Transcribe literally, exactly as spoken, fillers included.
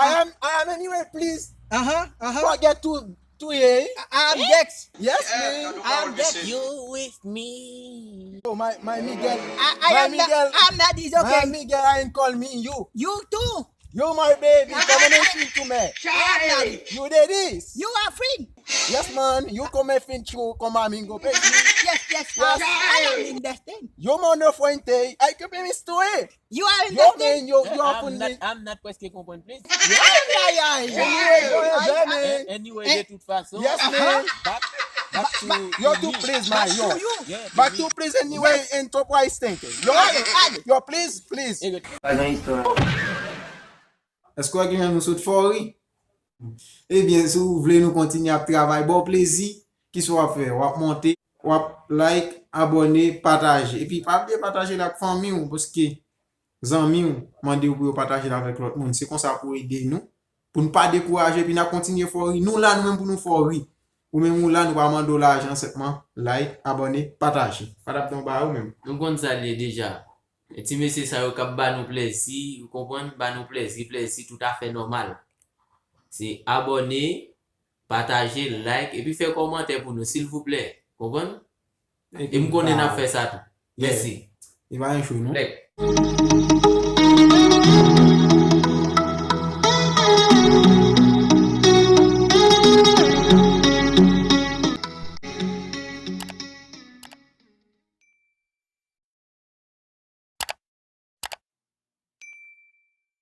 I am, I am anyway, please. Aha, aha. Forget to, to hear. I am Dex. Yes, man. I am Dex. You with me. Oh, my, my Miguel. I, I My am not, Miguel. I'm not this My okay. Miguel, I ain't call me you. You too. You my baby. Come on and sing to me. I am not it. You did this. You are free. Yes, man. You come and fin true. Come on, mingo, baby. Yes, yes. I, I am in that thing. Yo, mano, fuente. Ay, ke pe mi story. You are in Yo, that thing. men, yo, yo, I'm fun not, ni. I'm not preske konprann plis. Ay, ay, ay. Anyway, yo, yo, Ay, yo, ay. man. Anyway, de tout fason, Yes, man. back, back to, Yo, to too, me. please, Back man, to yo. you. Yeah, Back to to me. please anyway, and top wise thinking. Yo, Allez, allez. Yo, please, please. Nigga, Pa gen istwa. Èske w gen nou sot fò ri? Ebyen, si w vle nou kontinye ap travay, ba w plezi, kisa w ap fè? W ap monte, w ap like, abòne, pataje. Epi pa bliye pataje l ak fanmi w, paske zanmi w mande w pou yo pataje l avèk lòt moun. Se konsa pou w ede nou, pou n pa dekouraje, epi n ap kontinye fè w ri. Nou la, nou menm pou nou fè w ri. Ou menm ou la, nou pa mande w lajan, senpman like, abòne, pataje. Pa t ap don ba ou menm. Nou konn sa l ye deja. E ti mesye sa yo k ap ba nou plezi, ou konprann, ba nou plezi, plezi toutafè nòmal. Se abòne, pataje, like, epi fè kòmantè pou nou, silvouplè. Konprann? E m konnen n ap fè sa tou. Mèsi. E pa yon cho, non? Lèk.